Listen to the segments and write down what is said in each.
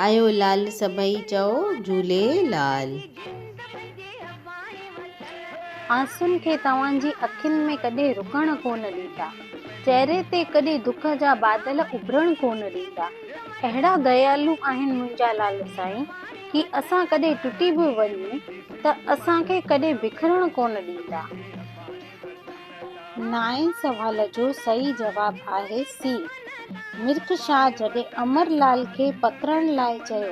آيو لال سڀئي چئو جهوليلال. آنسن کي توهان جي اکين ۾ ڪڏهن رڪڻ ڪونه ڏيندا. چهري تي ڪڏهن دک جا بادل اڀرڻ ڪونه ڏيندا. اهڙا ديالو آهن منهنجا لال سائين ڪي اسان ڪڏهن ٽٽي به وڃون ته اسان کي ڪڏهن بکرڻ ڪونه ڏيندا. نائين سوال جو صحيح جواب آهي سي. مرک شاهه جڏهن امر لال کي پڪڙڻ لاء چيو،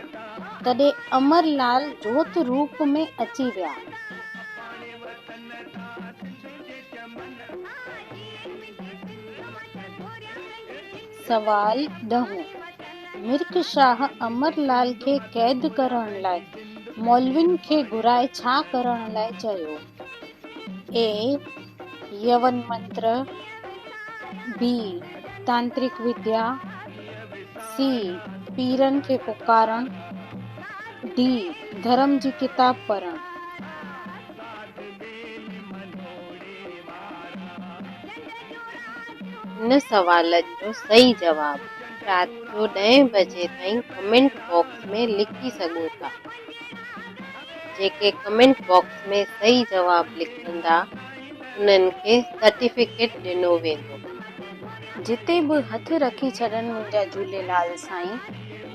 تڏهن امر لال جوت روپ ۾ اچي ويا. سوال ڏهون، مرک شاهه امر لال کي قيد ڪرڻ لاء مولوين کي گهرائي ڇا ڪرڻ لاء چيو؟ اي، يون منتر، بي، تانترڪ وديا، سي، پيرن کي پڪارڻ، ڊي، ڌرم جي ڪتاب پڙهڻ. هن سوالن جو صحيح جواب رات جو ڏهين بجي تائين ڪمينٽ باڪس ۾ لکي سگهو ٿا. جيڪي ڪمينٽ باڪس ۾ صحيح جواب لکندا انهن کي سرٽيفڪيٽ ڏنو ويندو. جتي به هٿ رکي ڇڏن منهنجا جهوليلال سائين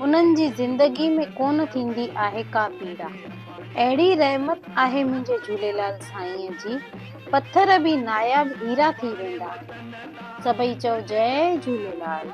انهن جي زندگي ۾ ڪونه ٿيندي آهي ڪا پيڙا اهڙي رحمت آهي منهنجي جهوليلال سائين جي پٿر به ناياب هيرا ٿي ويندا سڀئي چئو جئي جهوليلال.